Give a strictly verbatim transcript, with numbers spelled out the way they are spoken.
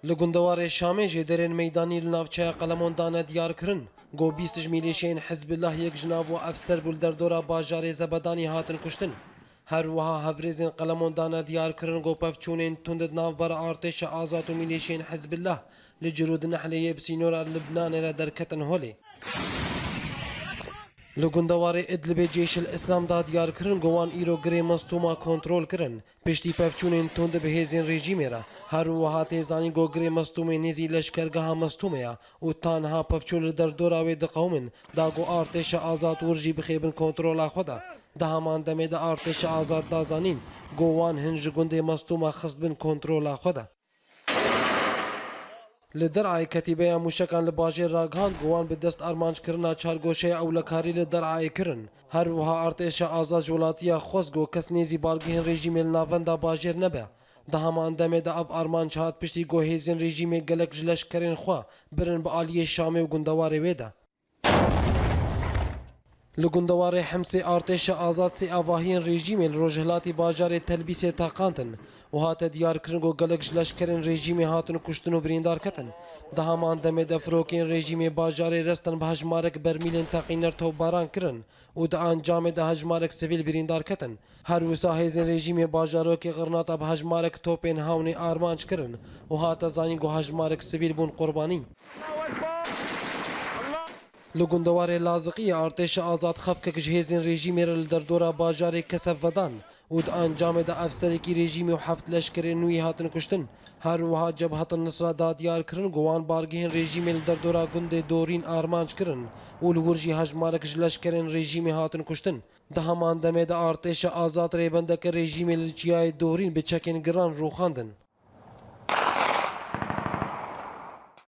Li gundewarê Şamê jêderên meydanî li navçeya Qelemon dane diyarkirin, ku bîst ji mîlîşeyên Hizbillah yek ji nav wan efser bû li derdora bajarê Zebedanî hatin kuştin. Her wiha hevrêzên Qelemon dane diyarkirin, ku pevçûnên tund di navbera artêşa azad û mîlîşeyên Hizbillah li Cirûd Nehlê yê bi sînora Libnanê re derketin holê. Li gundewarê Idlibê Ceyşil Îslam da diyarkirin, ku wan îro girê Mestûma kontrol kirin. Piştî pevçûnên tund bi hêzên rejîmê re, her wiha tê zanîn ku girê Mestûmê nêzî leşkergeha Mestûmê ye û ta niha pevçûn li derdora wê diqewimin, da ku artêşa azad wir jî bixêbin kontrola xwe de. Di heman demê de artêşa azad da zanîn ku wan hin ji gundê Mestûma xistbin kontrola xwe de. Li Der'ayê ketîbeya mûşekan li bajêr ragihand ku wan bi dest armanckirina çargoşeya ewlekarî li Der'ayê kirin. Her wiha artêşa azad ji welatiya xwest ku kes nêzî bargehên rejîmê li navenda bajêr nebe. Di heman demê de ev armanc hat piştî ku hêzên rejîmê gelek ji leşkerên xwe birin bi aliyê Şamê û gundewarê wê de. Li gundewarê Himsê artêşa azad sê avahiyên rejîmê li rojhilatî bajarê Telbîsê teqandin û hate diyarkirin ku gelek ji leşkerên rejîmê hatin kuştin û birîndar ketin. Di heman demê de firokeyên rejîmê bajarê Resten bi hejmarek bermîlên teqîner topbaran kirin û di encamê de hejmarek sivîl birîndar ketin. Her wisa hêzên rejîmê bajarokê Xirnata bi hejmarek topên hewnê armanc kirin û hate zanîn ku hejmarek sivîl bûn qurbanî. Li gundewarê Laziqiyê artêşa azad xefkek ji hêzên rejîmê re li derdora bajarê Kesef vedan û di encamê de efserekî rejîmê û heft leşkerên wî hatin kuştin. Her wiha Cebhet Nisra da diyar kirin ku wan bargehên rejîmê li derdora gundê Dorîn armanc kirin û li wir jî hejmarek ji leşkerên rejîmê hatin kuştin. Di heman demê de artêşa azad rêbendeke rejîmê li çiyayê Dorîn bi çekên giran rûxandin.